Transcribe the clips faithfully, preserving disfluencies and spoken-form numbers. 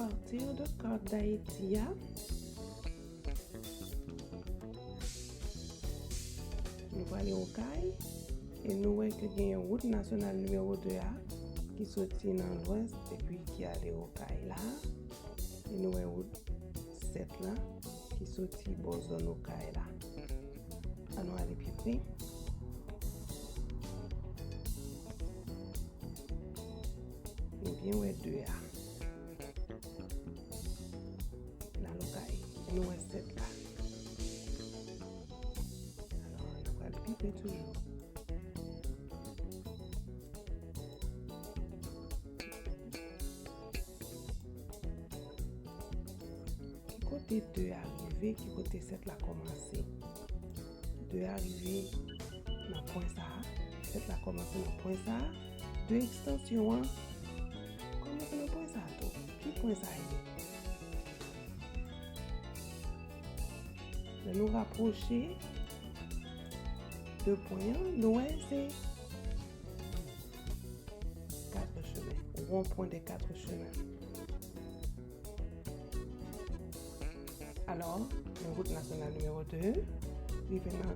Partir de carte d'Haïti a, nou prale Okay e nou wè ke genyen wout nasyonal nimewo de a ki soti nan lwès epi ki ale Okay la. E nou wè wout sèt la ki soti bò zòn Okay la. Ann nou ale pi pre. Nou byen wè de a. Nan Okay. Nou wè sèt la. Alò, nou pral pi pre toujou. Ki kote de a rive, ki kote sèt la kòmanse? De a rive nan pwen sa a, sèt la kòmanse nan pwen sa a, de ekstansyon an kòmanse nan pwen sa a tou. Ki pwen sa a ye? Lè nou rapwoche de pwen an, nou wè se Quatre Chemins, rond-point des Quatre Chemins. Alò, nan wout nasyonal nimewo de, rive nan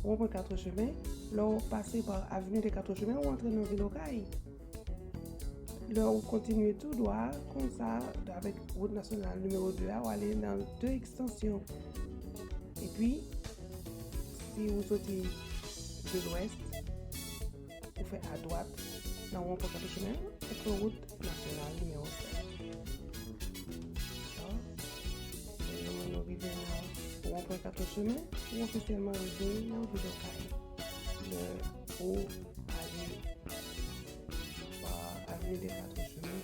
rond-point Quatre Chemins, lè w pase pa Avenue des Quatre Chemins, ou antre nan vil Okay. Lè w kontinye tou dwa, konsa, avèk wout nasyonal nimewo de a, w ale nan de ekstansyon. Epi, si ou soti de lwès, ou fè adwat nan won pwen Quatre Chemins, ou pran wout nasyonal nimewo sèt. Dakò? Lè nou rive nan won pwen Quatre Chemins, ou ofisyèlman rive nan vil Okay. Lè ou ale pa Avenue des Quatre Chemins,